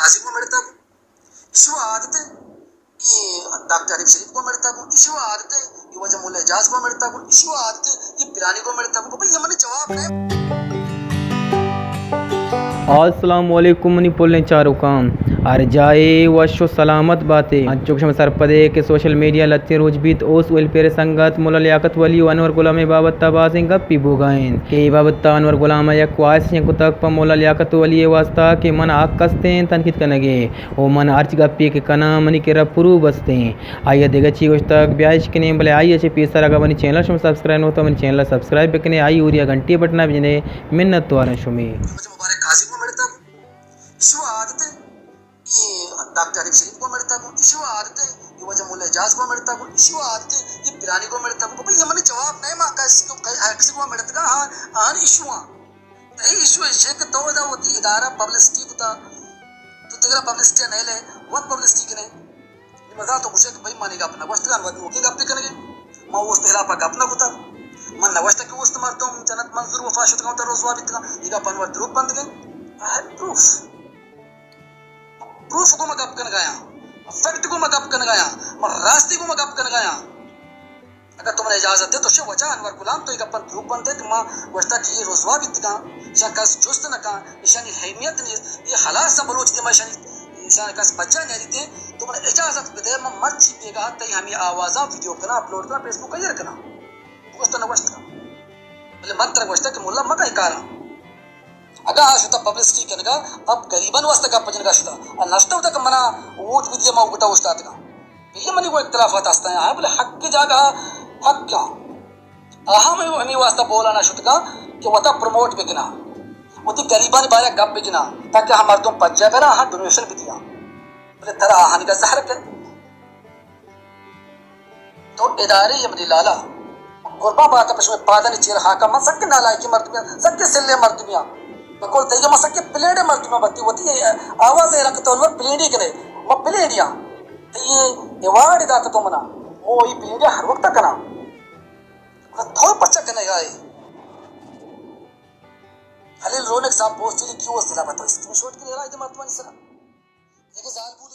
قاضی کو مڑتا کو، ایشو عادت ہے۔ یہ ڈاکٹر عارف شریف کو مڑتا کو، ایشو عادت ہے۔ یہ وجہ مولا اعجاز کو مڑتا کو، ایشو عادت ہے۔ یہ پلانی کو مڑتا کو، بابا، یہ منی جواب نہیں۔ السلام علیکم منی پلیں چاروکاں، ہر جائے وش و سلامت باتے۔ انچوش ہم سرپدے کہ سوشل میڈیا لتیں روچ بیت، اوس ویلفیئر سنگت مولا لیاقت ولی و انور غلام بابت بازیں گپی بوگا انت کہ اے بابت انور غلام یک خواہش کتگ پہ مولا لیاقت ولی واسطہ کہ من حق استیں تنقید کنگے و من ہرچ گپے کہ کناں منی کرا پروف استیں۔ آئی ء دگہ چی گوشتگ بیا اش کنیں، بلے آئی ء چہ پیسر اگاں منی چینل ء شما سبسکرائب نہ کتگ منی چینل ء سبسکرائب بہ کنیں، آئی اوریا گھنٹی ء بٹن ء بجنے۔ منت واراں شمے۔ مبارک قاضی کو مڑتا کو، ایشو عادت ہے۔ یہ ڈاکٹر عارف شریف کو مڑتا کو، ایشو عادت ہے۔ یہ وجہ مولا اعجاز کو مڑتا کو، ایشو عادت ہے۔ یہ پلانی کو مڑتا کو، بابا، یہ منی جواب نہیں ماں، کسی کو، کسی کو مڑتگا، ہاں، آن ایشو ہاں۔ تئی ایشو ایش کہ تو ادا وتی ادارہ پبلسٹی کتا، تو تگرا پبلسٹی نہ لے، وت پبلسٹی کنے۔ نی مزار تو گوشے کہ بھئی من گپ نہ گوشتگان، وت نوکی گپ کنگے۔ من اوست خلاف گپ نہ کتا۔ من نہ گوشتا کہ اوست مردم جنت منظور وفا شتگان تا رسوا بیتگان۔ یہ گپ انور دروگ بندگے۔ آئی پروف۔ پروف کو میں گپ کنگایا۔ فیکٹ کو میں گپ کنگایا۔ میں راستی کو میں گپ کنگایا۔ اگاں تو من اجازت دے تو شے وجہ انور غلام تو اے گپاں دروگ بندے کہ ما گوشتا کہ اے رسوا بیتگاں، ایشاں کس جست نہ کن، ایشانی اہمیت نیست، اے ہلاس اں بلوچ دیما ایشانی، ایشاں کس پجا نیاریت۔ تو من اجازت بدے، من مرچی بیگاہ تئی ہمے آوازاں ویڈیو کناں، اپلوڈ کناں، فیس بک ء ایر کناں۔ گوشت نہ گوشت کن۔ بلے من ترا گوشتا کہ ملا مکن اے کاراں۔ اگاں آ شتا پبلسٹی کنگا، پہ غریبانی واسطہ گپ جنگا شتا۔ آ نشتہ ہوتا کہ منا ووٹ بدیا، ما ووٹا اوشتاتگاں۔ بلے منی گوں اختلافات ہستاں، ہاں، بلے حق کے جاگہ حق کیا؟ آہاں ہمے، ہمے واسطہ بولانا شتگاں کہ وتا پروموٹ بکناں، وتی غریبانی بارے گپ بجناں، تاکہ ہم مردم پجا برا، ہاں، ڈونیشن بدیاں۔ بلے ترا آہانی کا زہر کن۔ تو ادارے ئے منی لالا۔ قربان باتا پہ شمئے پادانی چیر خاکا۔ من سکیں نالائکیں مردمے آں، سکیں سلیں مردمے آں۔ بقول تئیگا من سکیں پلیڈیں مردمے آں، بتی وتی آواز ء رکھ تو انور پلیڈی کنے۔ من پلیڈی آں۔ تئی ایوارڈ داتا تو منا۔ مو ای پلیڈی ہر وقت کناں۔ تو پچا کنے گائے۔ خلیل رونق صاحب پوسٹ لکھی، وہ سلا بتو اسکرین شاٹ کے لے رہا ہے مردمانی سرا۔ دیکھیں زالبول